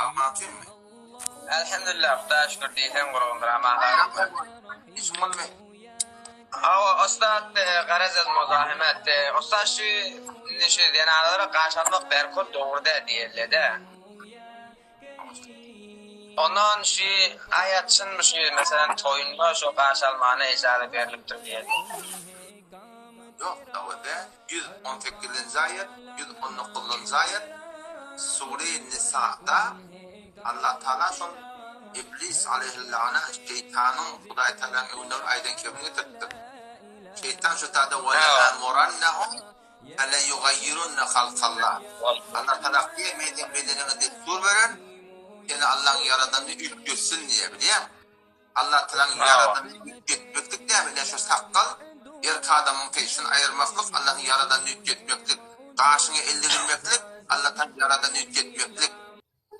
Sagmançyňmy? Elhamdülillah, Hudaýa şükür diýseň gurgundyr, aman saglyk. Işiň bolmy? Hawa, ussat garaz muzahemet. Ussat şu indi şu zenanlara gaş almak berkol dogry däl diýerler-de. Ondan şu aýat çynmy şu meselem toýunda şu gaş almana ijaza berlipdir diýerler. Ýok, dawede 118-nji aýat, 119-njy aýat Sure Nisada Allah Taala şol Iblis aleýhillana şeýtanyň Hudaý Tagalaň öňünde bir aýdan kebini getiripdir. Şeýtan şu tada we leamurannahum feleýugaýýirunne halkallah. Allah Tagala diýýär, men seň bedeniňe dessur beren, seni Allaň ýaradanyny üýtgetsin diýýär, bilýäňmi? Allah Tagalaň ýaradanyny üýtgetmeklik näme? Ine şu sakgal erk adamyň peşini aýyrmaklyk Allahyň ýaradanyny üýtgetmeklik. Gaşyňy eldirmeklik Allah Tagalaň ýaradanyny üýtgetmeklik.